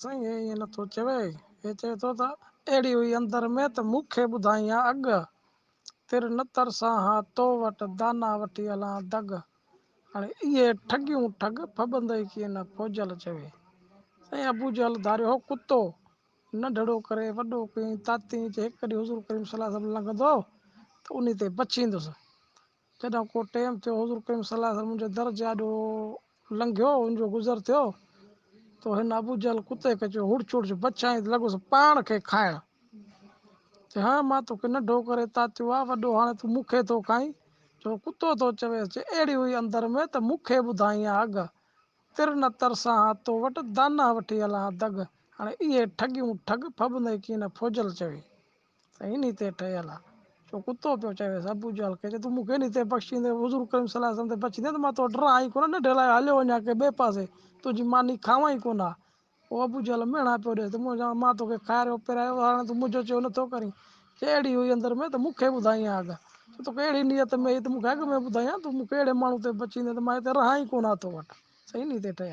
سائين هي ائين نٿو چوي، هي چوي ٿو ته اهڙي هئي اندر ۾ ته مون کي ٻڌائين ها اڳ، تر نه ترسان ها تو وٽ، دانا وٺي هلان ها دڳ. هاڻي اهي ٺڳيون ٺڳ، ڦٻندئي ڪيئن نه ڦوجل چوي. سائين ابوجهل ڌاريو هو ڪتو، ننڍڙو ڪري وڏو ڪيائين تاتين، چي هڪ ڏينهن حضور ڪريم صلي الله عليه وسلم لنگهندو ته انهي تي بڇيندس. جڏهن ڪو ٽيم ٿيو، حضور ڪريم صلي الله عليه وسلم منهنجي در جي آڏو لنگهيو، ان جو گذر ٿيو ته هن ابوجهل ڪتي کي چيو، هڙڇ هڙڇ بڇائين ته لڳس پاڻ کي کائڻ. چي ها مان توکي ننڍو ڪري تاتيو آ، وڏو هاڻي تون مون کي ٿو کائين. چيو ڪتو ٿو چويس، چي اهڙي هئي اندر ۾ ته مون کي ٻڌائين ها اڳ، تر نه ترسان ها تو وٽ، دانا وٺي هلان ها دڳ. هاڻي اهي ٺڳيون ٺڳ، ڦٻندئي ڪيئن نه ڦوجل چوي. سائين انهي تي ٺهيل آ. چو ڪتو پيو چويس ابو جهل کي، چي تون مون کي انهي تي بخشيندين، حضور ڪريم صلي الله عليه وسلم تي بخشيندين ته مان تو وٽ رهان ئي ڪونه، ننڍي لاء هليو وڃان ڪنهن ٻئي پاسي، تنهنجي ماني کاوان ئي ڪونه ها. پوء ابو جهل مهڻا پيو ڏيس ته مون چيو مان توکي کاريو پيرايو هاڻي تون منهنجو چيو نٿو ڪرين. چي اهڙي هئي اندر ۾ ته مون کي ٻڌائين ها اڳ. چي توکي اهڙي نيت ۾ هئي ته مون کي اڳ ۾ ٻڌائين ها، تون مون کي اهڙي ماڻهو تي بخشيندين ته مان هتي رهان ئي ڪونه ها تو وٽ. سائين انهي تي ٺهيل.